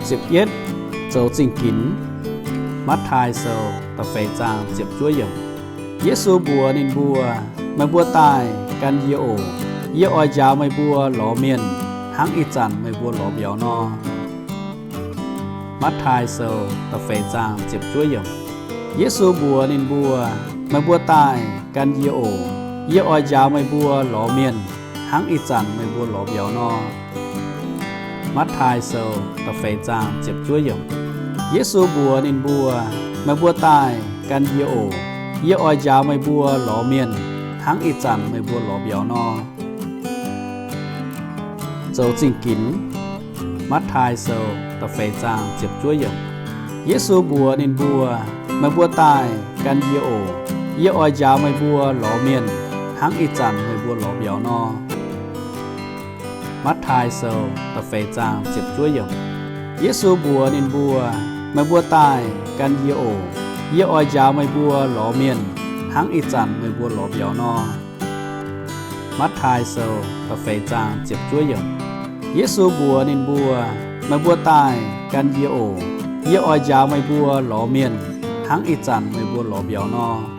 Ziepc yietv, zoux zingh ginx. Matv^taai Sou da'feix zaang ziepc juov yiemc. Yesu mbuox ninh mbuo, Meih mbuo daaih gan yie oc. Yie oix njaaux meih mbuo lorz mienh, hnangv ih zanc meih mbuo lorz mbiauz nor. Matv^taai Sou da'feix zaang ziepc juov yiemc. Yesu mbuox ninh mbuo, Meih mbuo daaih gan yie oc. Yie oix njaaux meih mbuo lorz mienh, hnangv ih zanc meih mbuo lorz mbiauz nor. Matv^taai Sou da'feix zaang ziepc juov yiemc. Yesu mbuox ninh mbuo, Meih mbuo daaih gan yie oc. Yie oix njaaux meih mbuo lorz mienh, hnangv ih zanc meih mbuo lorz mbiauz nor. Zoux zingh ginx. Matv^taai Sou da'feix zaang ziepc juov yiemc. Yesu mbuox ninh mbuo, Meih mbuo daaih gan yie oc. Yie oix njaaux meih mbuo lorz mienh, hnangv ih zanc meih mbuo lorz mbiauz nor. Matv^taai Sou da'feix zaang ziepc juov yiemc. Yesu mbuox ninh mbuo, Meih mbuo daaih gan yie oc. Yie oix njaaux meih mbuo lorz mienh, hnangv ih zanc meih mbuo lorz mbiauz nor. Matv^taai Sou da'feix zaang ziepc juov yiemc. Yesu mbuox ninh mbuo, Meih mbuo daaih gan yie oc. Yie oix njaaux meih mbuo lorz mienh, hnangv ih zanc meih mbuo lorz mbiauz nor.